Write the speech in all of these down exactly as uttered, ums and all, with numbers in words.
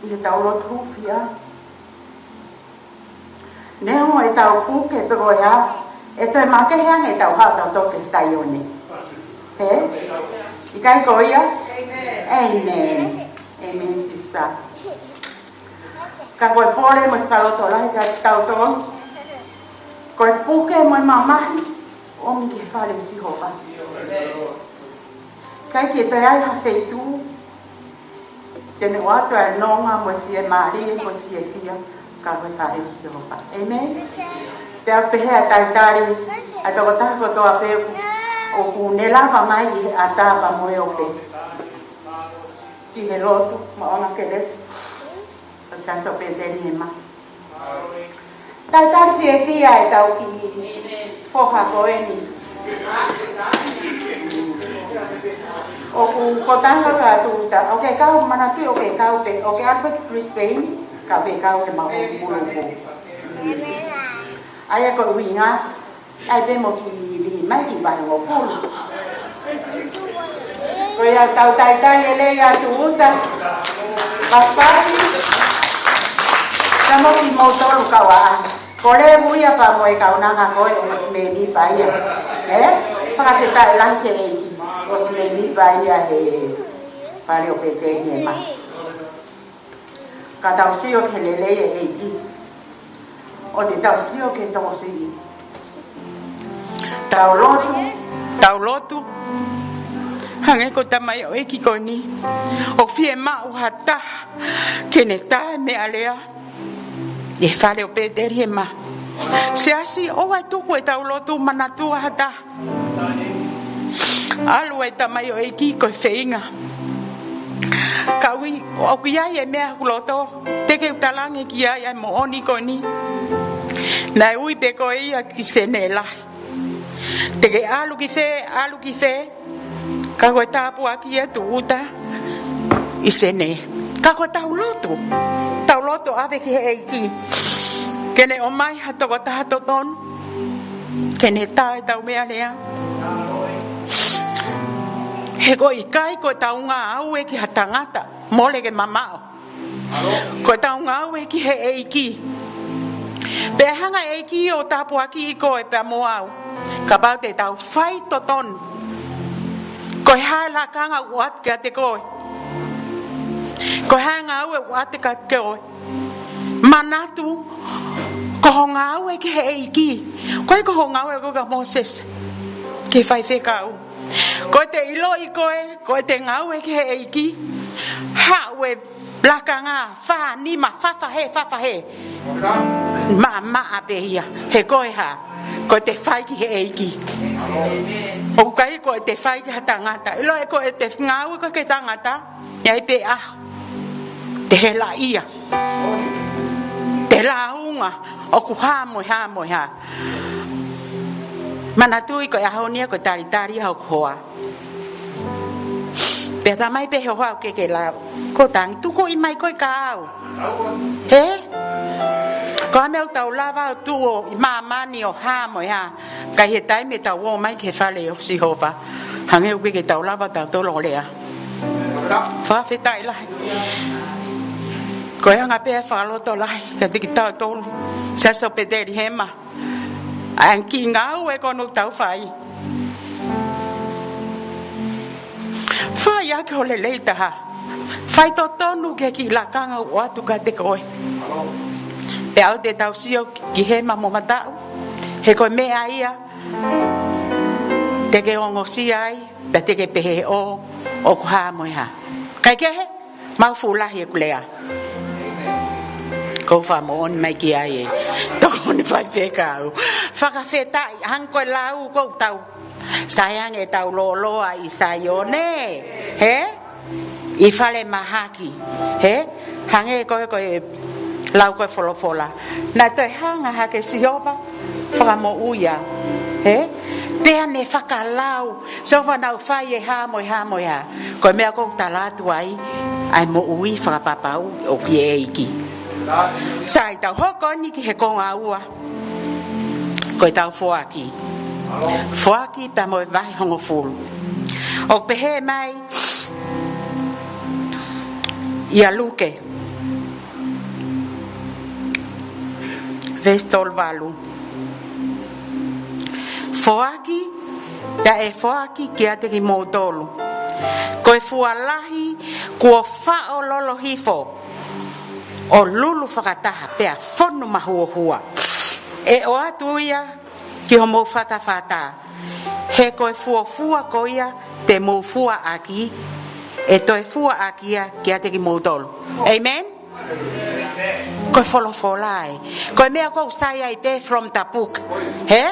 ʻI heʻetau lotu hūfia. Neongo ʻetau puke pe ko e hā, ʻe toe makehe ange ʻetau haʻu tautolu ki Saione. Hē? ʻIkai ko ia? ʻĒmeni. ʻĒmeni, sister. Ka ko e pole mo e fakalotolahi kiate kitautolu. Ko e puke mo e mamahi, ʻomi ki he fale ʻo Sihova. ʻIkai ke toe ʻi ai ha feituʻu te ne ʻoatu ʻa e nonga mo e fiemālie mo e fiefia ka ko e fale ʻo Sihova. ʻĒmeni. Pea pehē ʻa e talitali ʻa e tokotaha kotoa pē ʻoku ne lava mai ʻi he ʻatā pea mo e ope ki he lotu maʻongoʻonga kelesi ʻo Siasi ʻo Petelihema. Talitali fiefia ʻetau kiʻi foha ko eni. ʻOku kotanga ka tuta, ʻoku ke kau, manatuʻi ʻoku ke kau pē, ʻoku ke ʻalu pē ki Brisbane, ka ʻoku ke kau he maʻu muluku. ʻA ia ko e ʻuhinga, ʻai pē mo kiʻi lī mai ki vahengofulu. Ko ia tau talitali lelei atu uta. Pasipasi. Ka mo kimoutolu kau ā. Ko e levu ia pea mo e kaunanga ko ē ʻoku ʻosi mēmipa ia. Ē? Fakafetaʻi lahi ki he ʻEiki. ʻOku ʻosi mēmipa ia he fale ʻo Petelihema. Ka tau sio ki he lelei ʻa e ʻEiki. ʻO te tau sio ki he tokosiʻi. Tau lotu, tau lotu. Hangē ko e tamaioʻeiki ko eni. ʻOku fiemaʻu ha taha ke ne tā e meʻalea ʻi he fale ʻo Petelihema. Siasi, ʻoua ʻe tuku ʻetau lotu manatua ha taha. ʻAlu e tamaioʻeiki ko e feinga. Ka ʻoku ʻi ai e meʻa ʻi hoku loto, te ke u talaange ki ai ʻa e moʻoni ko eni. Naʻe ui pē ko ia ki Senē lahi. Te ke ʻalu ki fē, ʻalu ki fē. Ka ko e tāpuaki ia atu uta ʻi Senē. Ka ko ʻetau lotu. Tau lotu ʻave ki he ʻEiki. Ke ne ʻomai ha tokotaha totonu. Ke ne tā ʻetau meʻalea. He ʻoku ʻikai ko ʻetau ngāue ki ha tangata. Mole ke mamaʻo. Ko ʻetau ngāue ki he ʻEiki. Pea hanga ʻEiki ʻo tāpuakiʻi koe pea mo au. Kapau te tau fai totonu. Ko e hā e lakanga ʻoku ʻoatu kiate koe. Ko e hā e ngāue ʻoku ʻoatu kiate koe. Manatu, ko ho ngāue ki he ʻEiki. ʻIkai ko ho ngāue ko ia ʻa Mōsese. Ke faifekau. Ko ʻete ʻiloʻi koe, ko ʻete ngāue ki he ʻEiki. Haʻu e lakanga, fā, nima, fafahe, fafahe. Maʻamaʻa pē ia, he ko e hā, ko ʻete fai ki he ʻEiki. ʻOku ʻikai ko ʻete fai ki ha tangata. ʻIloʻi ko ʻete ngāue ko ia ki he tangata, ʻe ʻi ai pē ʻaho te helaʻia. Te lāunga, ʻoku hā mo e hā mo e hā. Manatuʻi ko e ʻaho ni ia ko e talitali ʻa hoku hoa. Pea tā mai pē he hoa ke ke lau. Ko tangi tukuʻi mai koe ka au. Hē? Ko e hā e meʻa ʻoku tau lava ʻo tuʻu ʻi māmani ʻo hā mo e hā. Ka ʻi he taimi ʻe tau ō mai ki he fale ʻo Sihova. Hangē ʻoku ʻikai ke tau lava tautolu ʻo lea. Fakafetaʻi lahi. Ko e anga pē ʻa e fakalotolahi. Kiate kitautolu. Siasi ʻo Petelihema. ʻA e kiʻi ngāue ko eni ʻoku tau fai. Fai ʻaki ho lelei taha. Fai totonu ki he kiʻi lakanga ʻoku ʻoatu kiate koe. Pea ʻoua te tau sio ki hema mo mataʻu. He ko e meʻa ia te ke ongosia ai, pea te ke pehē ʻo, ʻoku hā mo e hā. Kaikehe, maʻu fuʻu lahi ʻeku lea. Ko e fakamoʻoni mai ki ai e tokoni faifekau. Fakafetaʻi, hangē ko e lau ʻoku tau. Sai ange ʻetau lōloa ʻi Saione. Hē? ʻI fale mahaki. Hē? Hangē ko e, ko e lau ko e folofola. Naʻe toe hanga hake Sihova. Fakamoʻui au. Hē? Pea ne fakalau. Sihova naʻa ku fai e hā mo e hā mo e hā. Ko e meʻa ʻoku ou tala atu ai, ʻa e moʻui fakapapau ʻoku ʻi he ʻEiki. Sai, tau hoko eni ki he konga ua. Ko ʻetau foaki. Foaki pea mo e vahe hongofulu. ʻOku pehē mai ʻia Luke. Veesi tolu valu. Foaki, pea ʻe foaki kiate kimoutolu. Ko e fua lahi kuo faʻo lolo hifo, ʻo lulu fakataha pea fonu mahuohua, ʻe ʻoatu ia ki homou fatafata. He ko e fuofua ko ia te mou fua ʻaki, ʻe toe fua ʻaki ia kiate kimoutolu. Amen? Ko e folofola ē. Ko e meʻa ʻoku ou sai ai pē from the book. He?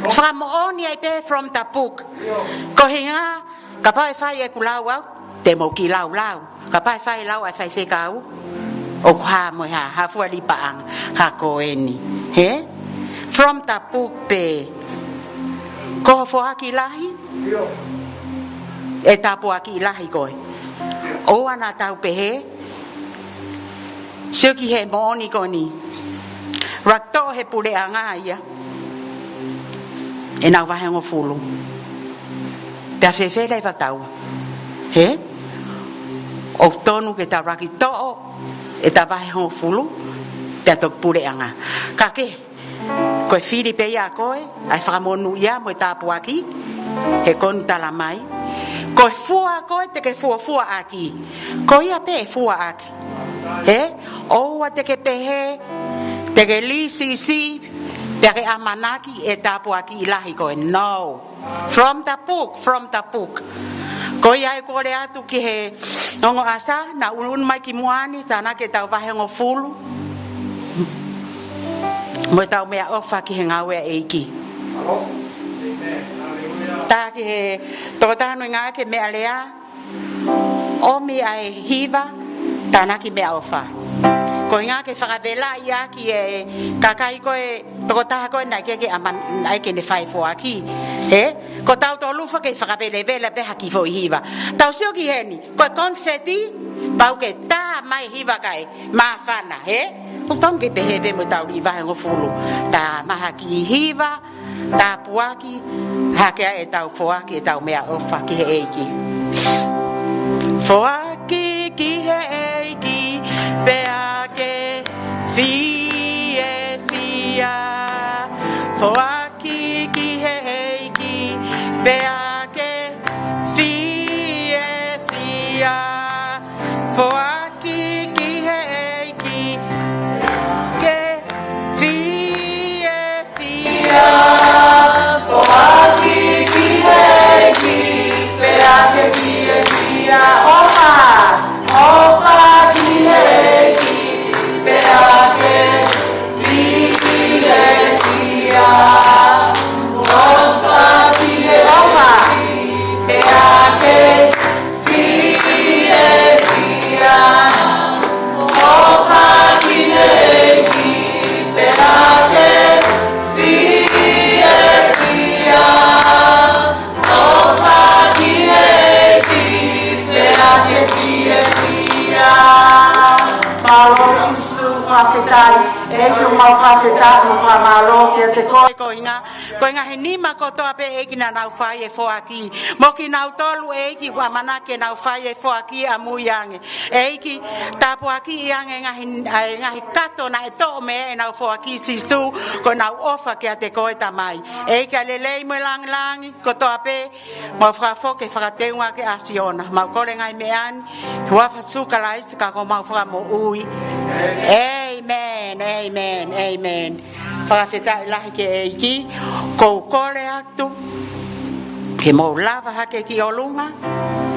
Fakamoʻoni ai pē from the book. Ko e ʻuhinga, kapau ʻe fai ʻeku lau au, te mou kiʻi laulau. Kapau ʻe fai lau ʻa e faifekau, ʻoku hā mo e hā, hā fua li paʻanga, ka ko eni. He? From the book pē. Ko e foaki lahi, ʻe tāpuakiʻi lahi koe. ʻOua naʻa tau pehē, sio ki he moʻoni ko eni. Laki toʻo he puleʻanga ia ʻenau vahehongofulu. Pea fēfē leva taua? He? ʻOku tonu ke tau laki toʻo ʻeta vahehongofulu, pea toki puleʻanga. Ka ke, ko e fili pē ia ʻa koe, ʻa e fakamonūʻia mo e tāpuaki, he ʻoku ne tala mai. Ko e fua ko ē te ke fuofua ʻaki, ko ia pē ʻe fua ʻaki. He? ʻOua te ke pehē, te ke lisi isi, pea ke ʻamanaki ʻe tāpuakiʻi lahi koe. No. From the book, from the book. Ko ia ʻoku ou kole atu ki he ongo ʻasa, naʻa nau ʻunuʻunu mai ki muʻa ni, tānaki ʻetau vahehongofulu. Mo ʻetau meʻaʻofa ki he ngāue ʻa e ʻEiki. Tā ki he tokotaha naʻe ngāueʻaki e meʻalea, ʻomi ʻa e hiva, tānaki meʻaʻofa. Ko e ʻuhinga ke fakavelaʻi ʻaki e kakai ko ē, tokotaha ko ē naʻe ʻikai ke ʻaman-, naʻe ʻikai ke ne fai foaki. He? Ko tautolu foki ke fakavelevele pē ha kiʻi foʻi hiva. Tau sio ki heni, ko e koniseti, pau ke tā mai hiva kae māfana, he? ʻOku tonu ke pehē pē mo ʻetau li vahehongofulu. Tā mai ha kiʻi hiva, tāpuaki hake ai ʻetau foaki ʻetau meʻaʻofa ki he ʻEiki. Foaki ki he ʻEiki, pea ke fiefia. Foaki ki he ʻEiki, pea ke fiefia. Foaki ki he ʻEiki, ke fiefia. Foaki ki he ʻEiki, pea ke fiefia. ʻOfa, ʻofa ki he ʻEiki, pea ke fiefia. ʻOfa ki he ʻEiki, pea ke fiefia. ʻOfa ki he ʻEiki, pea ke fiefia. ʻOfa ki he ʻEiki, pea ke fiefia. Mālō Sīsū, fakafetaʻi. ʻEiki, mau fakafetaʻi, mau fakamālō kiate koe. Ko e ʻuhinga, ko e ngaahi nima kotoa pē ʻEiki naʻa nau fai e foaki. Mo kinautolu ʻEiki ʻoku ʻamanaki ke nau fai e foaki ʻamui ange. ʻEiki, tāpuakiʻi ange ngaahi, ʻa e ngaahi kato naʻe toʻo mei ai ʻenau foaki Sīsū, ko ʻenau ʻofa kiate koe Tamai. ʻEiki, ʻa e lelei mo e langilangi kotoa pē, mau fakafoki fakateunga ki he ʻAfiona. Mau kole ngaahi meʻa ni, huafa Sīsū Kalaisi ko homau Fakamoʻui. ʻĒmeni, ʻēmeni, ʻēmeni. Fakafetaʻi lahi ki he ʻEiki, ʻoku ou kole atu ke mou lava hake ki ʻolunga,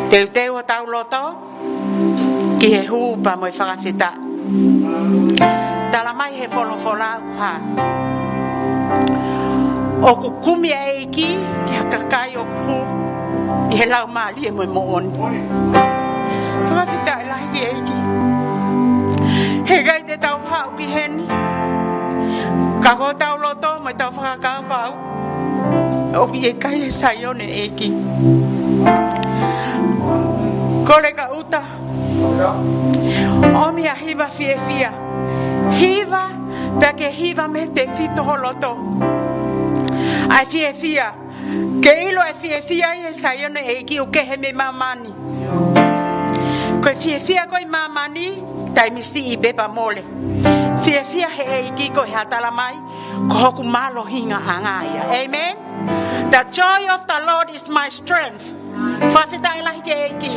teuteu hotau loto ki he hū pea mo e fakafetaʻi. Tala mai he folofola ʻoku hā, ʻoku kumi ʻa e ʻEiki ki ha kakai ʻoku hū ʻi he laumālie mo e moʻoni. Fakafetaʻi lahi ki he ʻEiki. He ʻikai te tau haʻu ki heni ka ko hotau loto mo ʻetau fakakaukau ʻoku ʻikai ʻi Saione ʻEiki. Kole ka ʻuta, ʻomi ha hiva fiefia. Hiva, pea ke hiva mei he tefito ho loto. ʻA e fiefia, ke ʻilo e fiefia ʻi he Saione ʻEiki ʻoku kehe mei māmani. Ko e fiefia ko ē ʻi māmani, taimi siʻi pē pea mole. Fiefia he ʻEiki ko e hā tala mai, ko hoku mālohinga ʻanga ia. Amen. The joy of the Lord is my strength. Fakafetaʻi lahi ki he ʻEiki.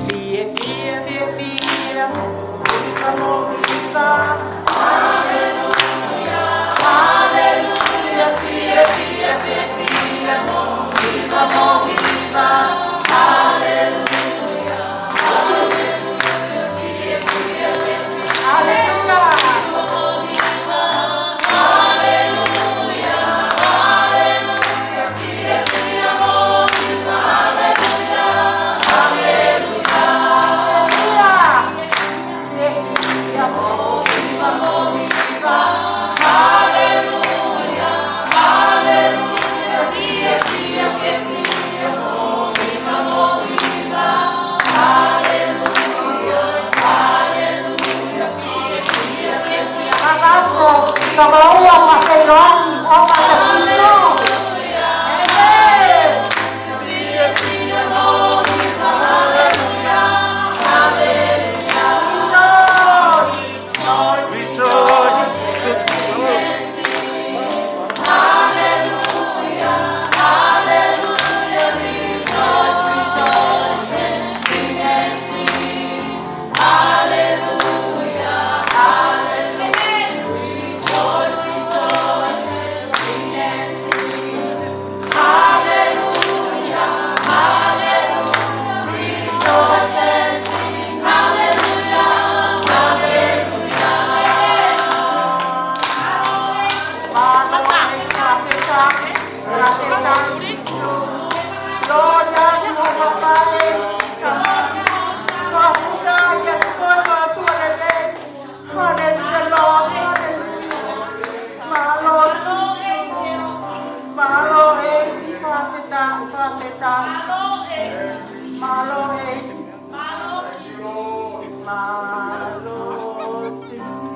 Fiefia, fiefia, fiefia. Hallelujah, Lord. Hallelujah. Mālō Sīsū. Mālō ʻEiki, fakafetaʻi, fakafetaʻi. Mālō ʻEiki. Mālō Sīsū. Mālō Sīsū.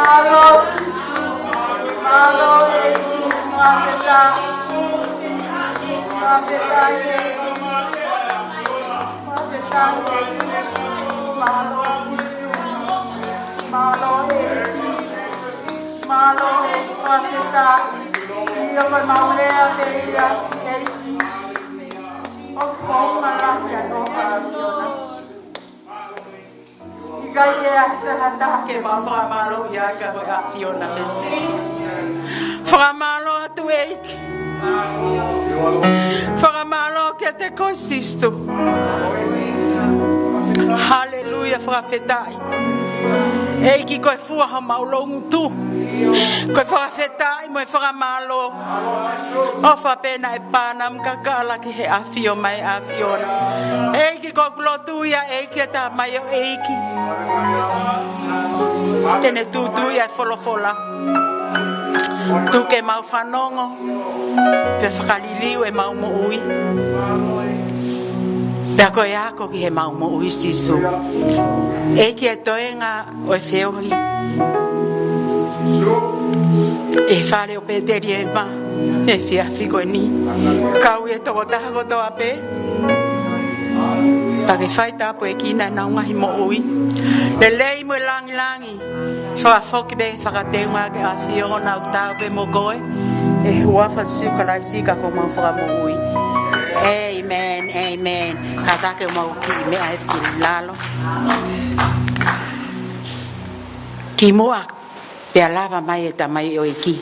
Mālō Sīsū, mālō ʻEiki, fakafetaʻi. Fakafetaʻi ʻEiki, fakafetaʻi ʻEiki, mālō Sīsū, mālō ʻEiki, mālō ʻEiki, fakafetaʻi. ʻIo, ko ʻemau lea pē ia ki he ʻEiki. ʻOku founga lahi ʻa e ʻofa ʻa e ʻAfiona. ʻIkai ke ʻi ai ha taha ke mau fakamālō ai ka ko e ʻAfiona pē Sīsū. Fakamālō atu ʻEiki. Fakamālō kiate koe Sīsū. Haleluia, fakafetaʻi. ʻEiki ko e fua homau loungutu. Ko e fakafetaʻi mo e fakamālō. ʻOfa pē naʻe pana mo kakala ki he ʻafio mai ʻa e ʻAfiona. ʻEiki ko ʻeku lotu ia ʻEiki ʻa e Tamai ʻo e ʻEiki. Ke ne tūtuuʻi ʻa e folofola. Tuku ke mau fanongo. Pea fakaliliu ʻemau moʻui. Pea ko e ako ki heʻemau moʻui Sīsū. ʻEiki ʻa e toenga ʻo e feohi ʻi he fale ʻo Peteliema he efiafi ko eni. Kau e tokotaha kotoa pē. Pea ke fai tāpuekina ʻenau ngaahi moʻui. Lelei mo e langilangi. Fakafoki pē fakateunga ke ʻAfiona ʻoku tau pē mo koe. ʻI he huafa ʻo Sīsū Kalaisi ka ko homau Fakamoʻui. ʻĒmeni, ʻēmeni. Kātaki ʻo mau kiʻi meʻa ʻi he lalo. Kimuʻa pea lava mai e tamaioʻeiki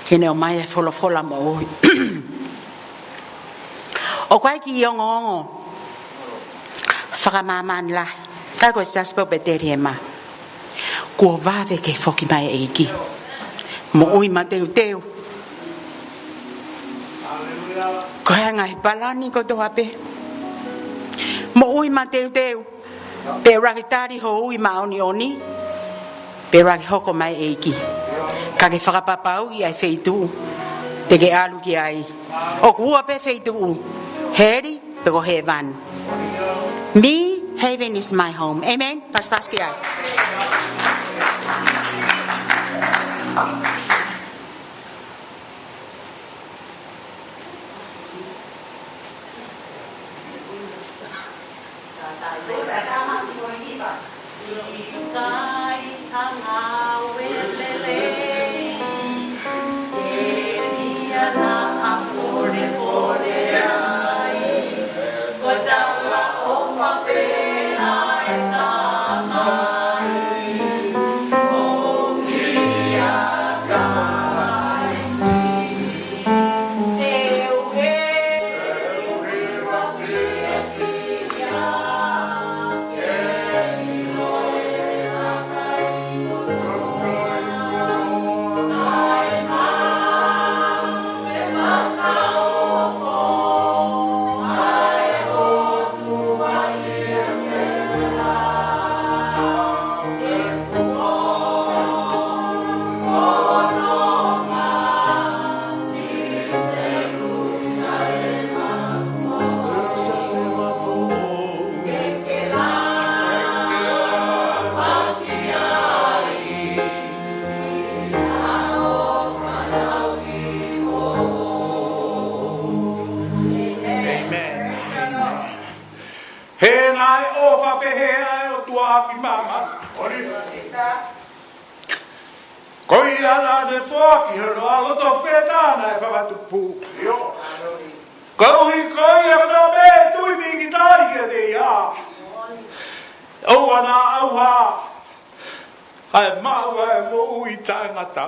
ke ne ʻomai e folofola moʻui. ʻOku ʻi ai e kiʻi ongoongo fakamāmani lahi. Ka ko e Siasi pē ʻo Peteliema. Kuo vave ke foki mai e ʻEiki. Moʻui mateuteu. Ko e ngaahi palani kotoa pē. Moʻui mateuteu. Pe ʻuluaki tali ho ui māʻoniʻoni, pe ʻuluaki hoko mai e ʻEiki. Ka ke fakapapauʻi ʻa e feituʻu te ke ʻalu ki ai. ʻOku ua pē feituʻu, heli pe ko hēvani. Me, heaven is my home. ʻĒmeni. Pasipasi ki ai. ʻĒmeni. He naʻe ʻofa pehē ʻa e ʻOtua ki māmani. Ko ia naʻa ne foaki hono ʻAlo tofu pē taha naʻe fakatupu. Koeʻuhi ko ia kotoa pē ʻe tui mei ai ke tali kiate ia, ʻoua naʻa ʻauha, kae maʻu ʻa e moʻui taʻengata.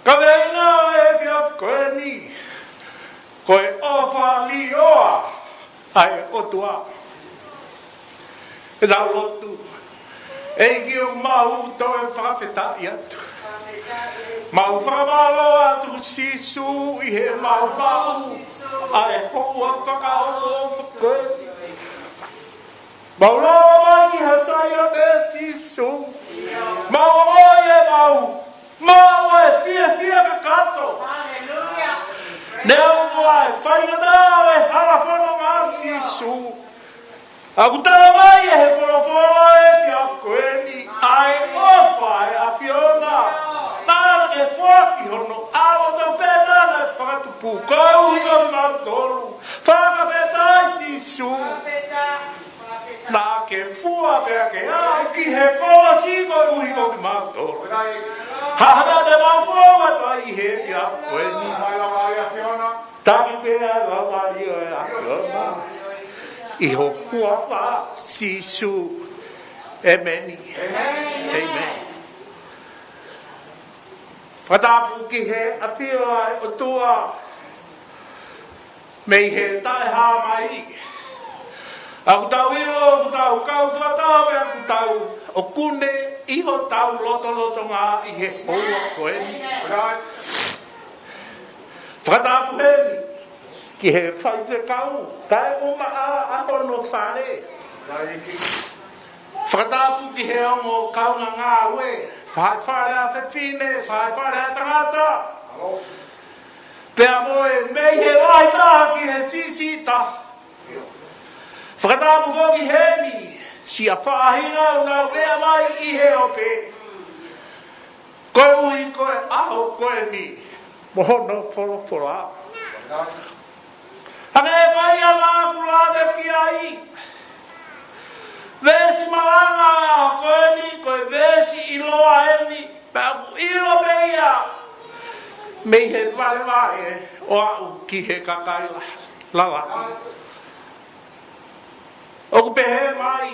Ka ko e ʻuhinga ʻo e efiafi ko eni, ko e ʻofa liʻoa ʻa e ʻOtua. Ke tau lotu. ʻEiki ʻoku mau toe fakafetaʻi atu. Mau fakamālō atu Sīsū ʻi heʻemau maʻu ʻa e houa fakaʻofoʻofa ko eni. Mau lava mai ki ha Saione Sīsū. Mau ʻomi ʻemau maʻu ʻa e fiefia kakato. Haleluia. Neongo ʻa e faingataʻa ʻo e hala fononga Sīsū. ʻOku talamai ʻe he folofola ʻo e efiafi ko eni, ʻa e ʻofa ʻa e ʻAfiona. Naʻa ke foaki hono ʻAlo tofu pē taha naʻe fakatupu, koeʻuhi ko kimautolu. Fakafetaʻi Sīsū. Naʻa ke fua pea ke aʻu ki he kolosi koeʻuhi ko kimautolu. Hahana te mau fua atu ai he efiafi ko eni. Taki pē ʻa e lava ʻo e ʻAfiona. ʻI ho huafa Sīsū. ʻEmeni. ʻEmeni. Fakatapu ki he ʻafio ʻa e ʻOtua mei he taʻehāmai. ʻOku tau ʻilo, ʻoku tau kau fakataha, pea ʻoku tau ʻoku ne ʻi hotau lotolotonga ʻi he houa ko eni. Fakatapu heni ki he faifekau, kae ʻumaʻā ʻa hono fale. Fakatapu ki he ongo kaungāngāue, faifale ʻa fefine, faifale ʻa tangata. Pea mo e mei he lahi taha ki he siʻisiʻi taha. Fakatapu foki heni, siʻa faʻahinga ʻoku nau lea mai ʻi he ope. Koeʻuhi ko e ʻaho ko eni, mo hono folofola. Hangē ko ia naʻa ku lave ki ai. Veesi malanga ko eni, ko e veesi ʻiloa eni, pea ʻoku ʻilo pē ia mei he valevale ʻo aʻu ki he kakai la-, lalahi. ʻOku pehē mai,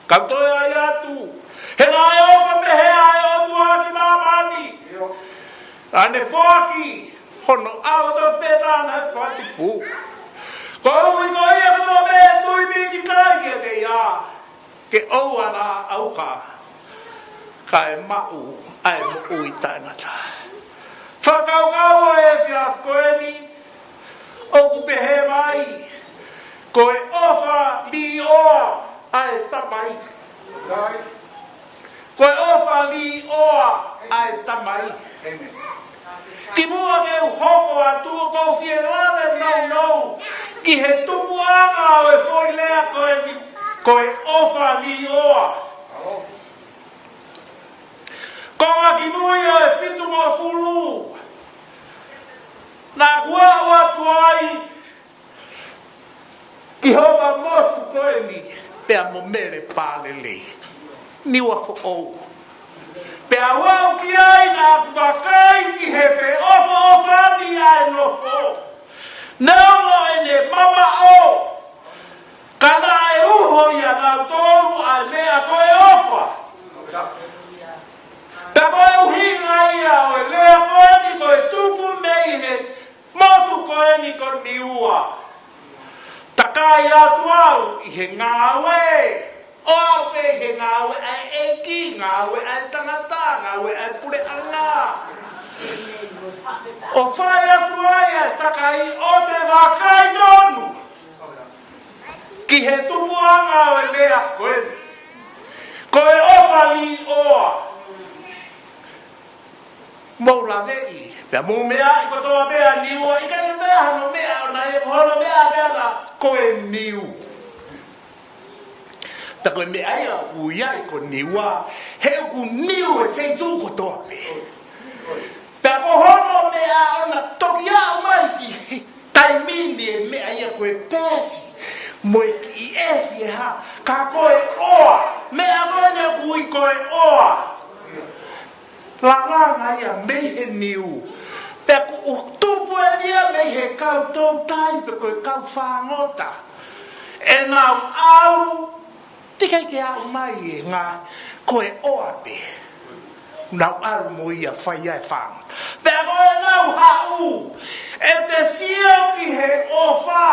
ka u toe ʻai atu, he naʻe ʻofa pehē ʻa e ʻOtua ki māmani, naʻa ne foaki hono ʻAlo tofu pē taha naʻe fakatupu, koeʻuhi ko ia kotoa pē ʻe tui mei ki ai, kiate ia, ke ʻoua naʻa ʻauha, kae maʻu ʻa e moʻui taʻengata. Fakakaukau ʻo e efiafi ko eni, ʻoku pehē mai, ko e ʻofa līʻoa ʻa e Tamai. Ko e ʻofa līʻoa ʻa e Tamai. Kimuʻa ke u hoko atu, ʻoku ou fie lave nounou ki he tupuʻanga ʻo e foʻi lea ko eni, ko e ʻofa līʻoa. Konga kimui ʻo e fitungofulu, naʻa ku aʻu atu ai ki homa motu ko eni, pea mo Mele Palele, Niua Foʻou. Pea u aʻu ki ai naʻa ku vakai ki he feʻofoʻofani ʻa e nofo. Neongo ʻene mamaʻo, ka naʻe uho ʻia nautolu ʻa e meʻa ko e ʻofa. Pea ko e ʻuhinga ia ʻo e lea ko eni, ko e tupu mei he motu ko eni ko Niua. Takai atu au ʻi he ngāue, ʻo aʻu pē ʻi he ngāue ʻa e ʻEiki, ngāue ʻa e tangata, ngāue ʻa e puleʻanga. ʻO fai atu ai ʻa e takai ʻo te vakai tonu ki he tupuʻanga ʻo e lea ko eni, ko e ʻofa līʻoa. Mou laveʻi, pea mou meaʻi kotoa pē ʻa Niua, ʻikai ke pehē hano meʻa ʻona, ʻe hono meʻa pē ʻana ko e niu. Pea ko e meʻa ia ʻoku ʻi ai ko Niua, he ʻoku niu e feituʻu kotoa pē. Pea ko hono meʻa ʻona toki aʻu mai ki he taimi ni, ʻe meʻa ia ko e peesi mo e kiʻi efi ʻe hā, ka ko e ʻoa, meʻa ko eni ʻoku ui ko e ʻoa. Lalanga ia mei he niu. Pea ʻoku tupu eni ia mei he kau toutai pe ko e kau fāngota. ʻE nau ʻalu, teʻeki ai ke aʻu mai e ngā, ko e ʻoa pē. Nau ʻalu mo ia fai ai e fāngota. Pea ko ʻenau haʻu, ʻe te sio ki he ʻofa.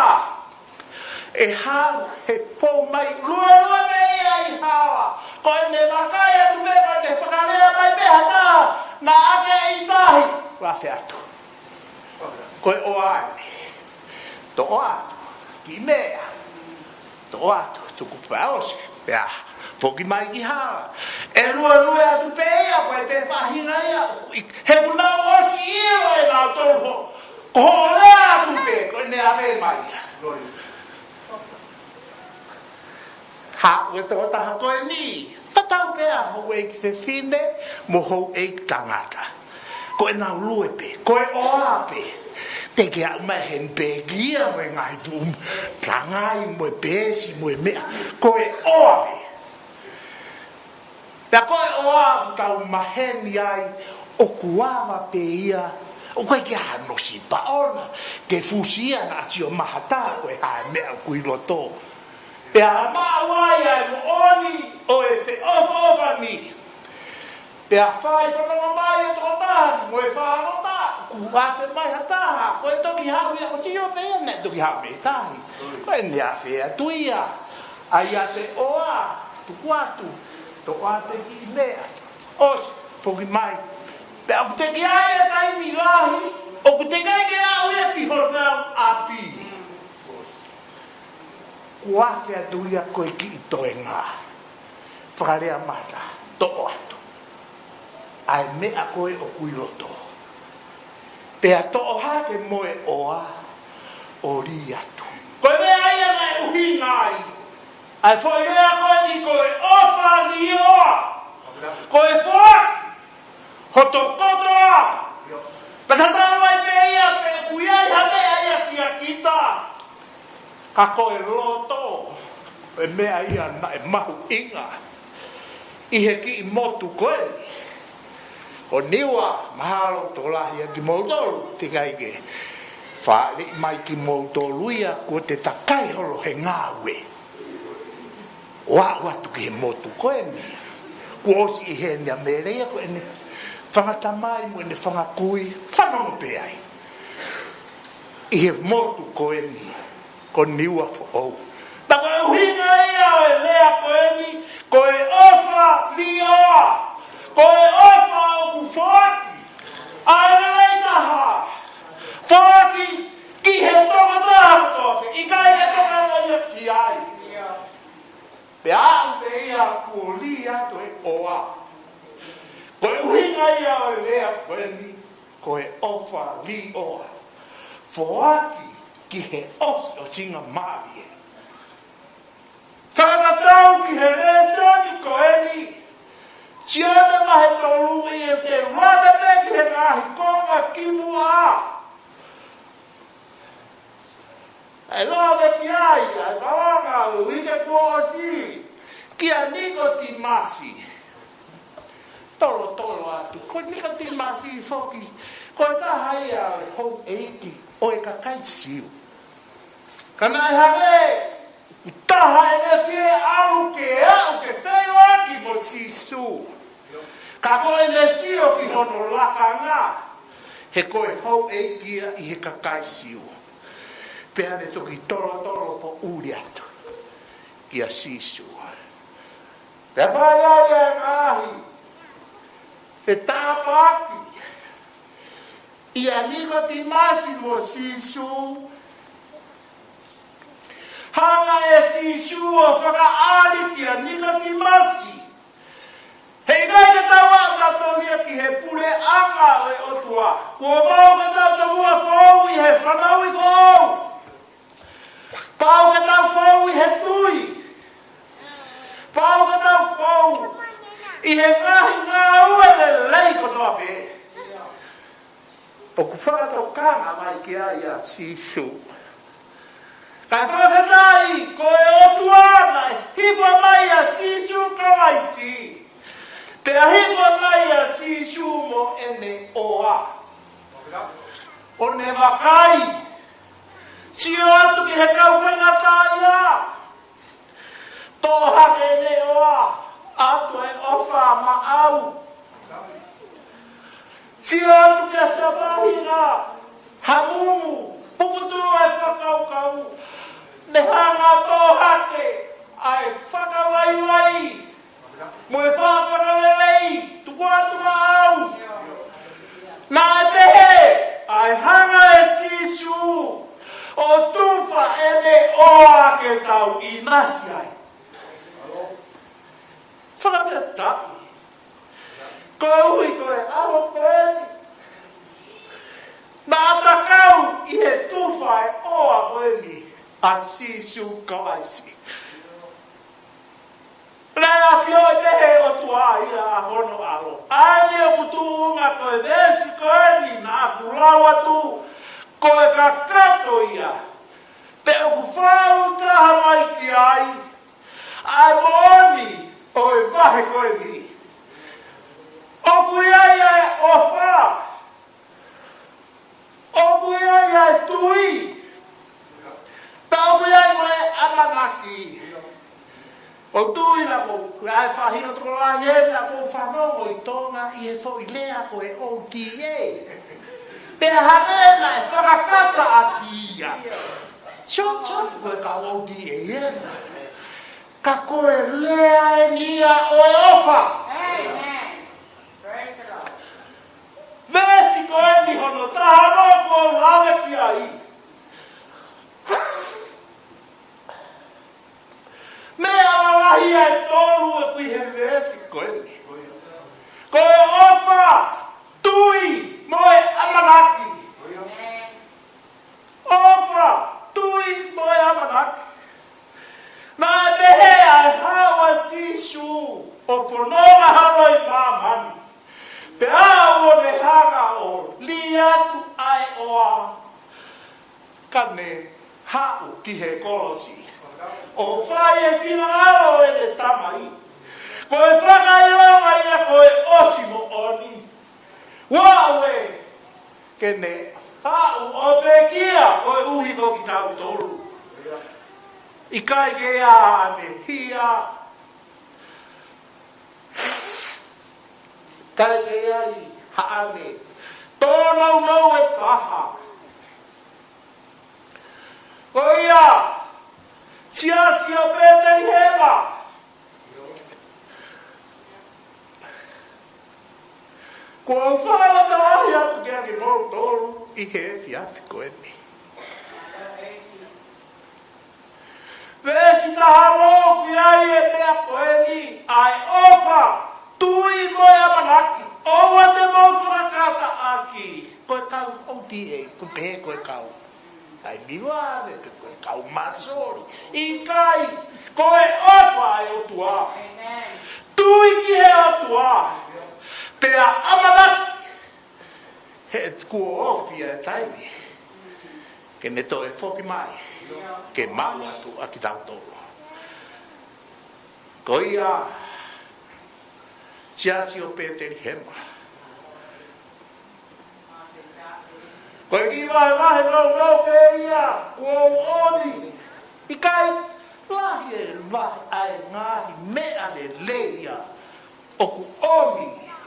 ʻE haʻu he fou mai, luelue mei ai hala. Ko ʻene vakai atu pē, ko ʻene fakalea mai pē ha taha, naʻa ke ʻi tahi, ʻoua ʻe atu. Ko e ʻoa eni. Toʻo atu kiʻi meʻa. Toʻo atu, tuku pē ʻosi, pea foki mai ki hala. ʻE luelue atu pē ia, ko e pē faʻahinga ia, he kuo nau ʻosi ʻilo ʻe nautolu ho-, ko hoʻo lea atu pē, ko ʻene ʻave mai ia. Ko ia. ʻA e tokotaha ko eni, tatau pē ʻa houʻeiki fefine mo houʻeiki tangata. Ko ʻenau lue pē, ko e ʻofa pē. Te ke aʻu mai heni pē ki ia mo e ngaahi tuʻu, tangai mo e peesi mo e meʻa. Ko e ʻofa pē. Pea ko e ʻofa ʻoku tau maheni ai, ʻoku ava pē ia, ʻoku ʻikai ke ʻi ai hano sipa ʻona ke fusi ia naʻa sio mahata ko e hā e meʻa ʻoku ʻi loto. Pea maʻu ai ʻa e moʻoni ʻo e feʻofoʻofani. Pea fai fanongo mai e tokotaha mo e fānau, kuo afe mai ha taha, ko e toki haʻu ia ʻo sio pē ia naʻe toki haʻu mei tahi. Ko ʻene afe atu ia, ʻa ia te ʻofa, tuku atu, toʻo atu e kiʻi meʻa. ʻOsi, foki mai. Pea ʻoku teʻeki ai e taimi lahi, ʻoku teʻeki ai ke aʻu ia ki honau ʻapi. Kuo afe atu ia ko e kiʻi toenga. Fakalea mata, toʻo atu ʻa e meʻa ko ē ʻoku ʻi loto. Pea toʻo hake mo e ʻofa ʻo lī atu. Ko e meʻa ia naʻe ʻuhinga ai ʻa e foʻi lea ko eni ko e ʻofa liʻoa. Ko e foaki hoto kotoa. Pea tatau ai pē ia pe ʻoku ʻi ai ha meʻa ia kia kita. Ka ko e loto, e meʻa ia naʻe mahuʻinga ʻi he kiʻi motu ko eni. Ko Niua, mahalo ʻoku tokolahi ʻa kimoutolu teʻeki ai ke fāʻeleʻi mai kimoutolu ia, kuo te takai holo he ngāue ʻo aʻu atu ki he motu ko eni. Kuo ʻosi ʻi heni ʻa Mele ia, ko ʻene fanga tamai mo ʻene fanga kui, fanongo pē ai. ʻI he motu ko eni, ko Niua foʻou. Pea ko e ʻuhinga ia ʻo e lea ko eni, ko e ʻofa liʻoa, ko e ʻofa ʻoku foaki ʻa e lelei taha, foaki ki he tokotaha kotoa pē, ʻikai ke tokanga ia ki ai. Pea aʻu pē ia kuo lī atu e ʻofa. Ko e ʻuhinga ia ʻo e lea ko eni, ko e ʻofa liʻoa. Foaki ki he ʻosiʻosingamālie. Fakatatau ki he lēsoni ko eni, Sione vahe tolu, ʻi he te u lave pē ki he ngaahi konga kimuʻa. ʻE lave ki ai ʻa e malanga ʻo e uike kuo ʻosi kia Nikotīmasi. Tolotolo atu, ko Nikotīmasi foki, ko e taha ia ʻo e houʻeiki ʻo e kakai Siu. Ka naʻe hangē ʻoku taha ʻene fie ʻalu ke aʻu ke feʻiloaki mo Sīsū. Ka ko ʻene sio ki hono lakanga, he ko e houʻeiki ia ʻi he kakai Siu. Pea ne toki tolotolo poʻuli atu kia Sīsū. Pea fai ai e ngaahi fetāpaki ʻia Nikotīmasi mo Sīsū. Hanga ʻe Sīsū ʻo fakaʻaliʻali ʻa Nikotīmasi. He ʻikai ke tau aʻu tautolu ia ki he puleʻanga ʻo e ʻOtua. Kuo pau ke tau tomuʻa foʻou ʻi he fanauʻi foʻou. Pau ke tau foʻou ʻi he tui. Pau ke tau foʻou ʻi he ngaahi ngāue lelei kotoa pē ʻoku fakatokanga mai ki ai ʻa Sīsū. Ka fakafetaʻi ko e ʻOtua naʻe hifo mai ʻa Sīsū Kalaisi. Pea hifo mai ʻa Sīsū mo ʻene ʻofa. ʻO ne vakai, sio atu ki he kau faingataʻaʻia. Toʻo hake ʻene ʻofa, ʻatu e ʻofa maʻau. Sio atu kia Sapaina, hamumu, puputuʻu e fakakaukau. Ne hanga ʻo toʻo hake ʻa e fakavaivai mo e fakalelei, tuku atu maʻau. Naʻe pehē ʻa e hanga ʻe Sīsū ʻo tufa ʻene ʻofa ke tau ʻinasi ai. Fakafetaʻi. Koeʻuhi ko e ʻaho ko eni, naʻa ta kau ʻi he tufa e ʻofa ko eni ʻa Sīsū Kalaisi. Naʻe ʻafioʻi pē ʻe he ʻOtua ia ʻa hono ʻAlo. ʻA eni ʻoku tuʻunga ko e veesi ko eni naʻa ku lau atu, ko e kakato ia. Pea ʻoku fau taha mai ki ai ʻa e moʻoni ʻo e vahe ko eni. ʻOku ʻi ai ʻa e ʻofa. ʻOku ʻi ai ʻa e tui. Pea ʻoku ʻi ai mo e ʻamanaki. ʻOku ou tui naʻa mou, ʻa e faʻahinga tokolahi ē naʻa mou fanongo ʻi Tonga ʻi he foʻi lea ko e O T A. Pea hangē naʻe fakakata ʻaki ia. Sio, sio, ko e kau O T A ē. Ka ko e lea eni ia ʻo e ʻofa. Amen. Praise the Lord. Veesi ko eni hono taha noa ʻoku ou lave ki ai. Meʻa lalahi ʻe tolu ʻoku ʻi he veesi ko eni. Ko e ʻofa, tui, mo e ʻamanaki. ʻOfa, tui, mo e ʻamanaki. Naʻe pehē ʻa e haʻu ʻa Sīsū ʻo fononga holo ʻi māmani. Pea ʻoku ne hanga ʻo lī atu ʻa e ʻoa. Ka ne haʻu ki he kolosi ʻo fai e finangalo ʻo ʻene Tamai. Ko e fakaʻilonga ia ko e ʻosi moʻoni. Ua ue, ke ne haʻu ʻo pekia koeʻuhi ko kitautolu. ʻIkai ke ʻi ai haʻane hia. ʻIkai ke ʻi ai haʻane tōnounou ʻe taha. Ko ia, Siasi ʻo Petelihema. Kuo u fakalotolahi atu kiate kimoutolu ʻi he efiafi ko eni. Veesi taha noa ʻoku ʻi ai e meʻa ko eni, ʻa e ʻofa, tui mo e ʻamanaki. ʻOua te mou fakakata ʻaki. Ko e kau O T A, ko e pehē ko e kau ʻai miva ave pe ko e kau māsoli. ʻIkai, ko e ʻofa ʻa e ʻOtua. Amen. Tui ki he ʻOtua. Pea ʻamanaki, he kuo ofi e taimi ke ne toe foki mai ke maʻu atu ʻa kitautolu. Ko ia, Siasi ʻo Petelihema. Ko e kiʻi vahevahe nounou pē ia kuo u ʻomi. ʻIkai, lahi e vahe ʻa e ngaahi meʻa lelei ia ʻoku ʻomi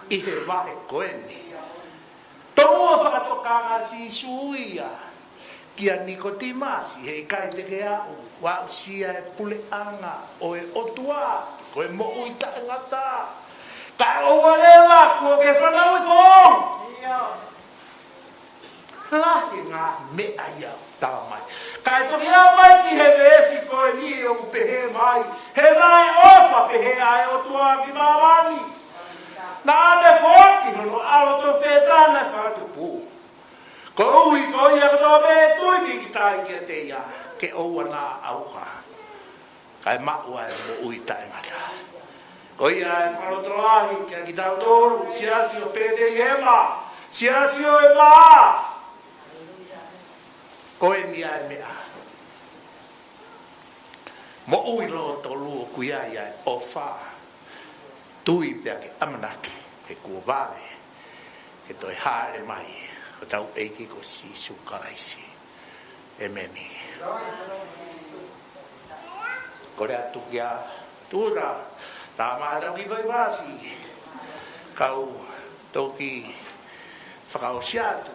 ʻi he vahe ko eni. Tomuʻa fakatokanga ʻa Sīsū ia kia Nikotīmasi, heʻikai te ke aʻu ʻo aʻusia e puleʻanga ʻo e ʻOtua, ko e moʻui taʻengata. Kae ʻoua leva kuo ke fanauʻi foʻou. Lahi e ngaahi meʻa ia ʻoku tala mai. Kae toki aʻu mai ki he veesi ko eni ʻoku pehē mai, he naʻe ʻofa pehē ʻa e ʻOtua ki māmani. Naʻa ne foaki hono ʻAlo tofu pē taha naʻe fakatupu. Koeʻuhi ko ia kotoa pē ʻe tui ki ai kiate ia, ke ʻoua naʻa ʻauha, kae maʻu ʻa e moʻui taʻengata. Ko ia e fakalotolahi kia kitautolu, Siasi ʻo Petelihema, Siasi ʻo e Mā. Ko eni ʻa e meʻa. Moʻui lōtolu ʻoku ʻi ai ʻa e ʻofa, tui pea ke ʻamanaki, he kuo vave ke toe hāʻele mai hotau ʻEiki ko Sīsū Kalaisi. ʻEmeni. Kole atu kia Tula, tā maha tau ki vai vasi. Kau toki fakaʻosi atu.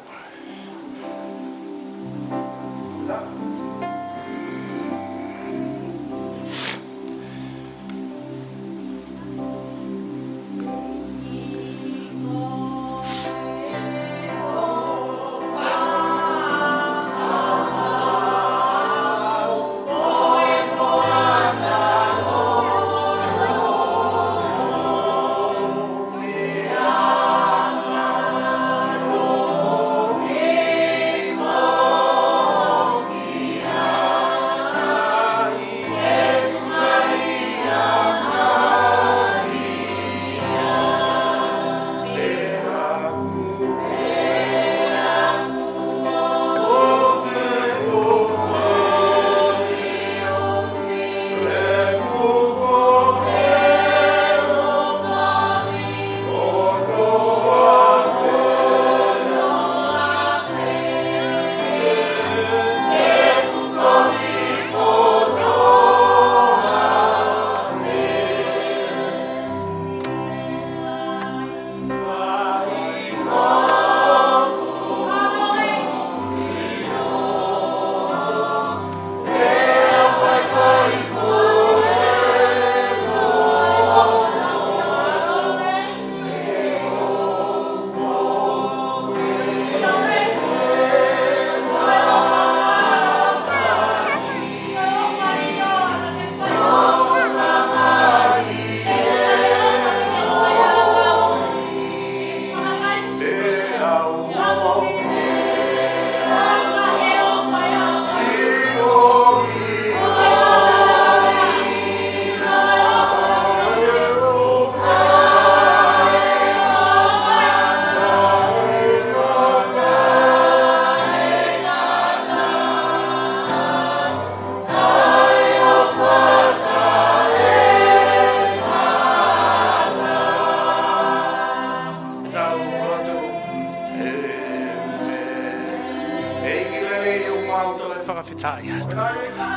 Fakafetaʻi atu.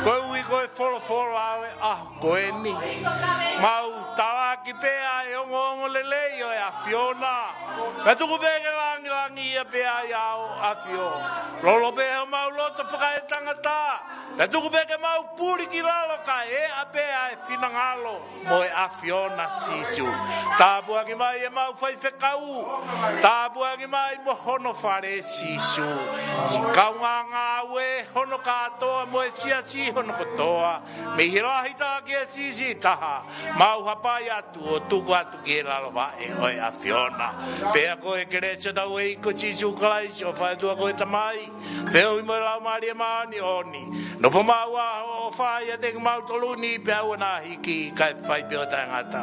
Koeʻuhi ko e folofola ʻo e ʻaho ko eni, mau talaki pē ʻa e ongoongolelei ʻo e ʻAfiona. Pea tuku pē ke langilangiʻia pē ʻa e ʻAfio. Lolo pē homau loto fakaetangata. Pea tuku pē ke mau puli ki lalo kae ʻā pē ʻa e finangalo mo e ʻAfiona Sīsū. Tāpuaki mai ʻemau faifekau. Tāpuaki mai mo hono fale Sīsū. Siʻi kaungā ngāue hono kātoa mo e siasi hono kotoa. Mei he lahi taha ki he siʻisiʻi taha. Mau hapai atu ʻo tuku atu ki he lalo vaʻe ʻo e ʻAfiona. Pea ko e kelesi ʻa hotau ʻEiki ko Sīsū Kalaisi, ʻofa ʻa e ʻOtua ko e Tamai, feohi mo e Laumālie Māʻoniʻoni, nofo maʻu ʻa e ʻofa ʻiate kimautolu ni pea ʻoua naʻa hiki, kae fai pē ʻo taʻengata.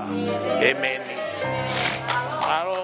ʻEmeni. Mālō.